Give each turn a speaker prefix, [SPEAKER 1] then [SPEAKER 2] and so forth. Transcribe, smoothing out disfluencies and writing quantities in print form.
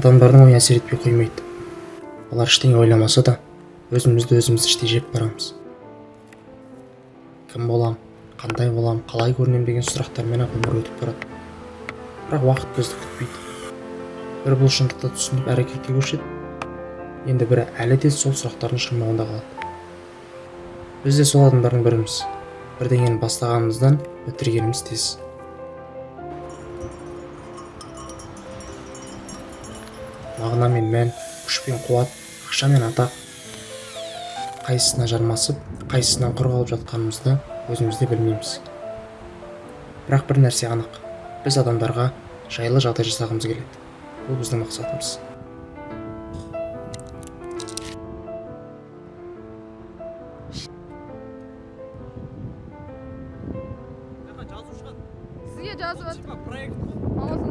[SPEAKER 1] Адамдардың ойы әсер етпей қоймайды. Олар ештеңе ойламаса да, өзімізді өзіміз іштей жеп барамыз. Кім болам, қандай болам, қалай көрінем деген сұрақтармен-ақ өмір өтіп барады. Бірақ уақыт бізді күтпейді. Бірі бұл шындықты түсініп әрекетке көшеді, енді бірі әлі де сол сұрақтардың шырмауында қалады. Біз де сол адамдардың біріміз. Бірдеңені бастағанымыздан бітіргеніміз тез. Мағына мен мән, күш пен қуат, ақша мен атақ, қайсысына жармасып, қайсысынан құр қалып жатқанымызды өзіміз де білмейміз. Бірақ бір нәрсе анық: біз адамдарға жайлы жағдай жасағымыз келеді. Бұл біздің мақсатымыз.
[SPEAKER 2] Жазу шығады.
[SPEAKER 3] Сізге жазып
[SPEAKER 2] Типа проект.
[SPEAKER 3] Мамасын.